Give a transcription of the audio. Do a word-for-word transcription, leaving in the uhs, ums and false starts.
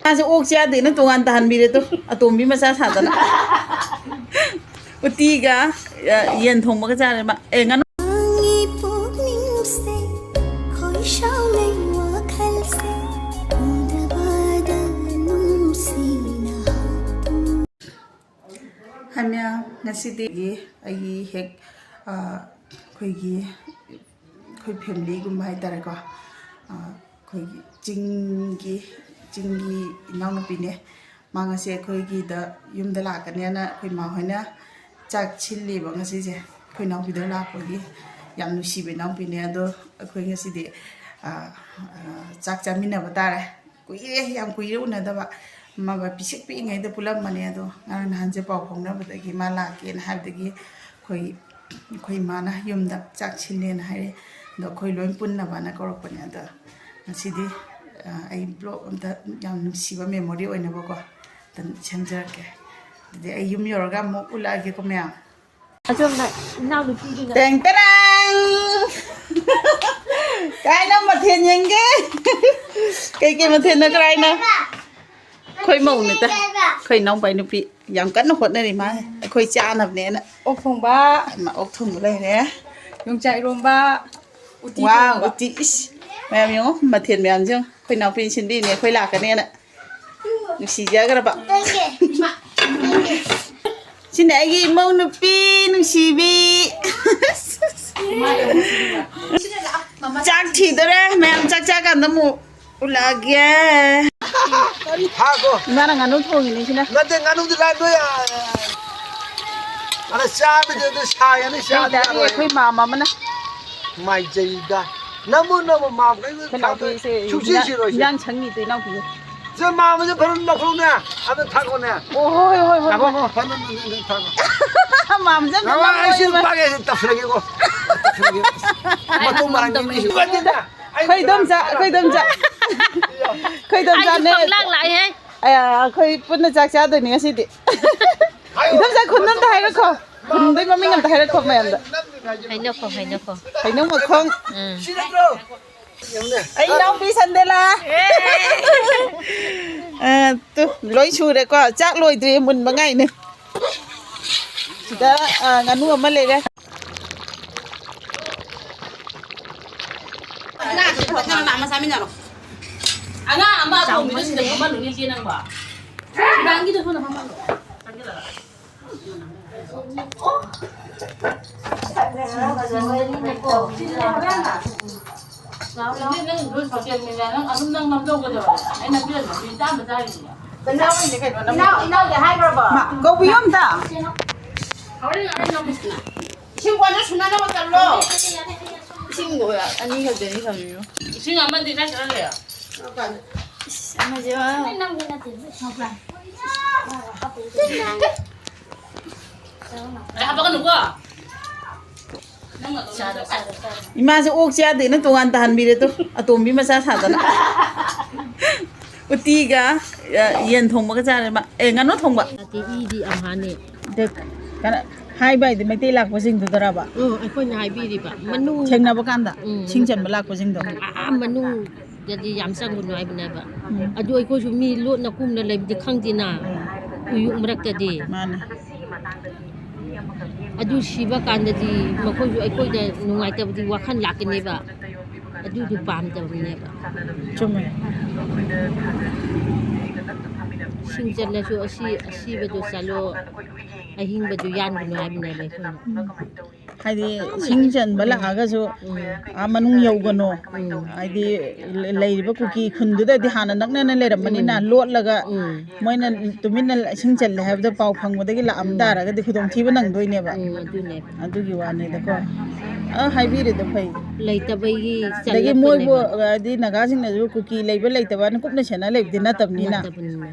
ꯃꯥꯁꯦ ꯑꯣꯛ ꯆꯥꯗꯦꯅ ꯇꯣꯉꯥꯟ ꯇꯥꯍꯟꯕꯤꯔꯦ ꯇꯨ, ꯑꯇꯣꯝꯕꯤ ꯃꯆꯥ ꯁꯥꯗꯅ꯫ ꯎꯇꯤꯒ, ꯑ, ꯌꯦꯟ ꯊꯣꯡꯕꯒ ꯆꯥꯔꯦ ꯃꯥ꯫ ꯑꯦ, ꯉꯥꯅꯨ꯫ ꯅꯪꯒꯤ ꯄꯨꯛꯅꯤꯡꯁꯦ, ꯈꯣꯏꯁꯥꯎꯅꯩ ꯋꯥꯈꯜꯁꯦ, ꯎꯗꯕꯗ ꯅꯨꯡꯁꯤꯅ ꯍꯥꯞꯄꯨ꯫ ꯍꯥꯏ ꯃꯌꯥꯝ, ꯉꯁꯤꯗꯤ ꯑꯩꯒꯤ ꯍꯦꯛ, ꯑ, ꯑꯩꯈꯣꯏꯒꯤ, ꯑꯩꯈꯣꯏ ꯐꯦꯃꯤꯂꯤꯒꯨꯝꯕ ꯍꯥꯏꯇꯥꯔꯦꯀꯣ꯫ ꯑ, ꯑꯩꯈꯣꯏꯒꯤ ꯆꯤꯡꯒꯤ, ꯆꯤꯡꯒꯤ ꯏꯅꯥꯎꯅꯨꯄꯤꯅꯦ꯫ ꯃꯥ ꯉꯁꯤ ꯑꯩꯈꯣꯏꯒꯤꯗ ꯌꯨꯝꯗ ꯂꯥꯛꯀꯅꯦꯅ ꯑꯩꯈꯣꯏ ꯏꯃꯥ ꯍꯣꯏꯅ ꯆꯥꯛ ꯁꯤꯜꯂꯤꯕ ꯉꯁꯤꯁꯦ꯫ ꯑꯩꯈꯣꯏ ꯏꯅꯥꯎꯄꯤꯗ ꯂꯥꯛꯄꯒꯤ ꯌꯥꯝ ꯅꯨꯡꯁꯤꯕ ꯏꯅꯥꯎꯄꯤꯅꯦ꯫ ꯑꯗꯣ ꯑꯩꯈꯣꯏ ꯉꯁꯤꯗꯤ, ꯑ, ꯑ, ꯆꯥꯛ ꯆꯥꯃꯤꯟꯅꯕ ꯇꯥꯔꯦ꯫ ꯀꯨꯏꯔꯦ, ꯌꯥꯝ ꯀꯨꯏꯔꯦ ꯎꯅꯗꯕ꯫ ꯃꯥꯒ ꯄꯤꯁꯛ ꯄꯤꯛꯏꯉꯩꯗ ꯄꯨꯜꯂꯝꯕꯅꯦ, ꯑꯗꯣ ꯉꯔꯥꯡ ꯅꯍꯥꯟꯁꯦ ꯄꯥꯎ ꯐꯥꯎꯅꯕꯗꯒꯤ ꯃꯥ ꯂꯥꯛꯀꯦꯅ ꯍꯥꯏꯕꯗꯒꯤ ꯑꯩꯈꯣꯏ, ꯑꯩꯈꯣꯏ ꯏꯃꯥꯅ ꯌꯨꯝꯗ ꯆꯥꯛ ꯁꯤꯜꯂꯦꯅ ꯍꯥꯏꯔꯦ꯫ ꯑꯗꯣ ꯑꯩꯈꯣꯏ ꯂꯣꯏ ꯄꯨꯟꯅꯕꯅ ꯀꯧꯔꯛꯄꯅꯦ꯫ ꯑꯗꯣ ꯉꯁꯤꯗꯤ, ꯑ, ꯑꯩ ꯕ꯭ꯂꯣꯛ ꯑꯝꯇ, ꯌꯥꯝ ꯅꯨꯡꯁꯤꯕ ꯃꯦꯃꯣꯔꯤ ꯑꯣꯏꯅꯕꯀꯣ ꯑꯝꯇ ꯁꯦꯝꯖꯔꯛꯀꯦ꯫ ꯑꯗꯨꯗꯤ ꯑꯩ ꯌꯨꯝ ꯌꯧꯔꯒ ꯑꯃꯨꯛ ꯎꯠꯂꯛꯑꯒꯦꯀꯣ ꯃꯌꯥꯝ꯫ ꯑꯁꯣꯝꯗ ꯏꯅꯥꯎꯅꯨꯄꯤꯗꯨꯅ ꯇꯦꯡ ꯇꯦꯔꯦꯡ! ꯀꯥꯏꯅ ꯃꯊꯦꯜ ꯌꯦꯡꯒꯦ? ꯀꯩꯀꯩ ꯃꯊꯦꯜꯅꯣ ꯀꯔꯥꯏꯅꯣ? ꯑꯩꯈꯣꯏ ꯃꯧꯅꯤꯗ, ꯑꯩꯈꯣꯏ ꯏꯅꯥꯎꯄꯥꯏ ꯅꯨꯄꯤ ꯌꯥꯝ ꯀꯟꯅ ꯍꯣꯠꯅꯔꯤ꯫ ꯃꯥ ꯑꯩꯈꯣꯏ ꯆꯥꯅꯕꯅꯦꯅ꯫ ꯑꯣꯛ ꯊꯣꯡꯕ, ꯃꯥ ꯑꯣꯛ ꯊꯣꯡꯕ ꯂꯩꯔꯦ꯫ ꯌꯣꯡꯆꯥꯛ ꯏꯔꯣꯝꯕ, ꯎꯇꯤ ꯋꯥ, ꯊꯣꯡꯕ꯫ ꯎꯇꯤ, ꯏꯁ! ꯃꯌꯥꯝ ꯌꯦꯡꯉꯣ, ꯃꯊꯦꯜ ꯃꯌꯥꯝꯁꯦ ꯌꯦꯡꯉꯣ꯫ ꯑꯩꯈꯣꯏ ꯏꯅꯥꯎꯄꯤꯅ ꯁꯤꯟꯕꯤꯅꯦ, ꯑꯩꯈꯣꯏ ꯂꯥꯛꯀꯅꯦꯅ꯫ ꯅꯨꯡꯁꯤꯖꯈ꯭ꯔꯕ꯫ ꯁꯤꯅ ꯑꯩꯒꯤ ꯏꯃꯧ ꯅꯨꯄꯤ ꯅꯨꯡꯁꯤꯕꯤ꯫ ꯆꯥꯛ ꯊꯤꯗꯣꯔꯦ ꯃꯌꯥꯝ, ꯆꯥꯛ ꯆꯥ ꯀꯥꯟꯗ ꯑꯃꯨꯛ ꯎꯠꯂꯛꯑꯒꯦ꯫ ꯊꯥꯈꯣ꯫ ꯏꯃꯥꯅ ꯉꯥꯅꯨ ꯊꯣꯡꯉꯤꯅꯦ ꯁꯤꯅ꯫ ꯅꯠꯇꯦ, ꯉꯥꯅꯨꯗꯤ ꯂꯥꯏ ꯅꯣꯏ, ꯑ, ꯑꯗ ꯆꯥꯕꯗꯤ ꯑꯗꯨ ꯁꯥꯏ, ꯑꯗꯨ ꯆꯥꯕꯗꯤ ꯀꯩ ꯇꯥꯔꯤ ꯌꯥꯔꯣꯏ꯫ ꯑꯩꯈꯣꯏ ꯃꯥꯝꯃ ꯑꯃꯅ꯫ ꯃꯥꯏꯖꯩꯗ꯫ ꯅꯝꯃꯨ, ꯅꯝꯃꯨ, ꯃꯥꯝꯃꯈꯩ ꯑꯩꯈꯣꯏ ꯏꯅꯥꯎꯄꯤꯁꯦ ꯁꯨꯡꯁꯤ ꯏꯟꯖꯥꯡ, ꯁꯤꯔꯣꯏꯁꯦ꯫ ꯏꯟꯖꯥꯡ ꯁꯪꯉꯤꯗꯣ ꯏꯅꯥꯎꯄꯤꯁꯦ꯫ ꯁꯦ, ꯃꯥꯝꯃꯁꯦ ꯐꯖꯅ ꯂꯧꯈꯠꯂꯨꯅꯦ꯫ ꯑꯗ ꯊꯥꯡꯒꯠꯂꯣꯅꯦ꯫ ꯑꯣ, ꯍꯣꯏ, ꯍꯣꯏ, ꯍꯣꯏ, ꯉꯥꯏꯈꯣ, ꯍꯣꯏ꯫ ꯉꯥꯏꯈꯣ, ꯐꯖꯅ, ꯐꯖꯅ ꯊꯥꯡꯒꯠꯂꯣ꯫ ꯃꯥꯝꯃꯁꯦ ꯑꯝꯇ ꯉꯥꯏꯈꯣ, ꯑꯩ ꯁꯤ ꯅꯝꯃꯣ, ꯅꯨꯄꯥꯒꯤ ꯑꯩ ꯇꯞꯁꯤꯜꯂꯒꯦꯀꯣ꯫ ꯇꯞꯁꯤꯜꯂꯒꯦ꯫ ꯃꯇꯨꯡ ꯃꯔꯥꯡ ꯌꯦꯡꯉꯤꯁꯤ꯫ ꯑꯩꯈꯣꯏ ꯏꯗꯣꯝꯆꯥ, ꯑꯩꯈꯣꯏ ꯏꯗꯣꯝꯆꯥ꯫ ꯑꯩꯈꯣꯏ ꯏꯗꯣꯝꯆꯥꯅꯦ꯫ ꯑꯩꯁꯨ ꯄꯪꯂꯥꯛ ꯂꯥꯛꯏꯍꯦ꯫ ꯑꯌꯥ, ꯑꯩꯈꯣꯏ ꯄꯨꯟꯅ ꯆꯥꯛ ꯆꯥꯗꯣꯏꯅꯤ ꯉꯁꯤꯗꯤ꯫ ꯏꯗꯣꯝꯆꯥ, ꯈꯨꯟꯗꯣꯝꯇ ꯍꯥꯏꯔꯛꯈꯣ꯫ ꯈꯨꯟꯗꯨꯒꯤ ꯃꯃꯤꯡ ꯑꯝꯇ ꯍꯥꯏꯔꯛꯈꯣ ꯃꯌꯥꯝꯗ꯫ ꯍꯩꯅꯧꯈꯣꯡ, ꯍꯩꯅꯧꯈꯣꯡ꯫ ꯍꯩꯅꯧ ꯃꯈꯣꯡ꯫ ꯎꯝ꯫ ꯁꯤ ꯅꯠꯇ꯭ꯔꯣ? ꯑꯩ ꯏꯅꯥꯎꯄꯤ ꯁꯟꯗꯦꯂꯥ꯫ ꯑ, ꯇꯨ, ꯂꯣꯏ ꯁꯨꯔꯦꯀꯣ꯫ ꯆꯥꯛ ꯂꯣꯏꯗ꯭ꯔꯤ, ꯃꯨꯟꯕ ꯉꯥꯏꯅꯦ꯫ ꯁꯤꯗ, ꯑ, ꯉꯥꯅꯨ ꯑꯃ ꯂꯩꯔꯦ꯫ ꯑꯉꯥꯡ ꯑꯃ ꯑꯇꯣꯝꯕꯤꯗꯨ ꯁꯤꯗ ꯐꯝꯍꯜꯂꯨꯅꯦ, ꯏꯆꯦ ꯅꯪꯕꯣ꯫ ꯁꯤꯗꯥꯡꯒꯤꯗꯣ ꯁꯣꯝꯗ ꯐꯝꯍꯜꯂꯣ꯫ ꯆꯪꯁꯤꯜꯂꯒ꯫ ꯅꯪ ꯑꯗꯨꯝ ꯅꯪ ꯅꯝꯖꯧꯒꯗꯧꯔꯣ꯫ ꯑꯩꯅ ꯄꯤꯔꯝꯕ ꯃꯤ ꯆꯥꯝꯃ ꯆꯥꯔꯤꯁꯤꯅꯦ꯫ ꯏꯅꯥꯎ, ꯏꯅꯥꯎꯗꯤ ꯍꯥꯏꯈ꯭ꯔꯕꯣ? ꯃꯥ, ꯀꯧꯕꯤꯌꯣ ꯑꯝꯇ꯫ ꯍꯣꯔꯦꯟ ꯑꯩ ꯅꯝꯃꯤꯁꯤꯅ꯫ ꯏꯁꯤꯡ ꯀꯣꯟꯅ ꯁꯨꯅꯅꯕ ꯇꯧꯔꯣ꯫ ꯏꯁꯤꯡꯗꯣ ꯑꯅꯤ ꯈꯛꯇꯅꯤ ꯊꯝꯃꯤꯗꯣ꯫ ꯏꯁꯤꯡ ꯑꯃꯗꯤ ꯀꯥꯏ ꯆꯠꯍꯜꯂꯦ? ꯑꯃꯁꯦ ꯑꯩ ꯍꯥꯄꯛꯀꯅꯨꯀꯣ꯫ ꯏꯃꯥꯁꯦ ꯑꯣꯛ ꯆꯥꯗꯦꯅ ꯇꯣꯉꯥꯟ ꯇꯥꯍꯟꯕꯤꯔꯦ ꯇꯨ, ꯑꯇꯣꯝꯕꯤ ꯃꯆꯥ ꯁꯥꯗꯅ꯫ ꯎꯇꯤꯒ, ꯑ, ꯌꯦꯟ ꯊꯣꯡꯕꯒ ꯆꯥꯔꯦ ꯃꯥ꯫ ꯑꯦ, ꯉꯥꯅꯨ ꯊꯣꯡꯕ꯫ ꯅꯠꯇꯦ, ꯏꯗꯤ ꯑꯝꯍꯥꯅꯦ꯫ ꯑꯗ, ꯀꯩꯅꯣ, ꯍꯥꯏꯕ ꯍꯥꯏꯗꯤ ꯃꯩꯇꯩ ꯂꯥꯛꯄꯁꯤꯡꯗꯨꯗꯔꯕ? ꯎꯝ, ꯑꯩꯈꯣꯏꯅ ꯍꯥꯏꯕꯤꯔꯤꯕ꯫ ꯃꯅꯨꯡ ꯊꯦꯡꯅꯕ ꯀꯥꯟꯗ, ꯎꯝ, ꯁꯤꯡ ꯆꯟꯕ ꯂꯥꯛꯄꯁꯤꯡꯗꯣ꯫ ꯑꯥ ꯃꯅꯨꯡꯗꯗꯤ ꯌꯥꯝ ꯆꯪꯒꯅꯨ ꯍꯥꯏꯕꯅꯦꯕ꯫ ꯎꯝ꯫ ꯑꯗꯨ ꯑꯩꯈꯣꯏꯁꯨ ꯃꯤ ꯂꯣꯠꯅ ꯀꯨꯝꯅ ꯂꯩꯕꯗꯤ ꯈꯪꯗꯦꯅ, ꯎꯝ꯫ ꯎꯌꯨꯛ ꯃꯔꯛꯇꯗꯤ꯫ ꯃꯥꯅꯦ꯫ ꯑꯗꯨ ꯁꯤꯕ ꯀꯥꯟꯗꯗꯤ ꯃꯈꯣꯏꯁꯨ ꯑꯩꯈꯣꯏꯗ ꯅꯨꯡꯉꯥꯏꯇꯕꯗꯤ ꯋꯥꯈꯜ ꯂꯥꯛꯀꯅꯦꯕ꯫ ꯑꯗꯨꯗꯨ ꯄꯥꯝꯗꯕꯅꯦꯕ꯫ ꯆꯨꯝꯃꯦ꯫ ꯁꯤꯡ ꯆꯠꯂꯁꯨ ꯑꯁꯤ-, ꯑꯁꯤꯕꯗꯨ ꯆꯠꯂꯣ, ꯑꯍꯤꯡꯕꯗꯨ ꯌꯥꯟꯒꯅꯨ ꯍꯥꯏꯕꯅꯦꯕ ꯑꯩꯈꯣꯏꯅ꯫ ꯎꯝ꯫ ꯍꯥꯏꯗꯤ ꯁꯤꯡ ꯆꯟꯕ ꯂꯥꯛꯑꯒꯁꯨ, ꯎꯝ, ꯑꯥ ꯃꯅꯨꯡ ꯌꯧꯒꯅꯣ꯫ ꯎꯝ꯫ ꯍꯥꯏꯗꯤ ꯂꯩꯔꯤꯕ ꯀꯨꯀꯤ ꯈꯨꯟꯗꯨꯗꯗꯤ ꯍꯥꯟꯅ ꯅꯛꯅꯅ ꯂꯩꯔꯝꯕꯅꯤꯅ, ꯎꯝ, ꯂꯣꯠꯂꯒ, ꯎꯝ, ꯃꯣꯏꯅ ꯇꯨꯃꯤꯟꯅ ꯏꯁꯤꯡ ꯆꯜꯂꯦ ꯍꯥꯏꯕꯗ ꯄꯥꯎ ꯐꯪꯕꯗꯒꯤ ꯂꯥꯛꯑꯝ, ꯎꯝ, ꯇꯥꯔꯒꯗꯤ ꯈꯨꯗꯣꯡꯊꯤꯕ ꯅꯪꯗꯣꯏꯅꯦꯕ꯫ ꯎꯝ, ꯑꯗꯨꯅꯦ꯫ ꯑꯗꯨꯒꯤ ꯋꯥꯅꯤꯗꯀꯣ꯫ ꯑ, ꯍꯥꯏꯕꯤꯔꯤꯗꯣ ꯐꯩ꯫ ꯂꯩꯇꯕꯒꯤ ꯑꯗꯒꯤ ꯃꯣꯏꯕꯨ, ꯆꯜꯂꯛꯄꯅꯦꯕ꯫ ꯍꯥꯏꯗꯤ ꯅꯥꯒꯥꯁꯤꯡꯅꯁꯨ ꯀꯨꯀꯤ ꯂꯩꯕ ꯂꯩꯇꯕꯅ ꯀꯨꯞꯅ ꯁꯦꯟꯅ ꯂꯩꯕꯗꯤ ꯅꯠꯇꯕꯅꯤꯅ꯫ ꯅꯠꯇꯕꯅꯤꯅ꯫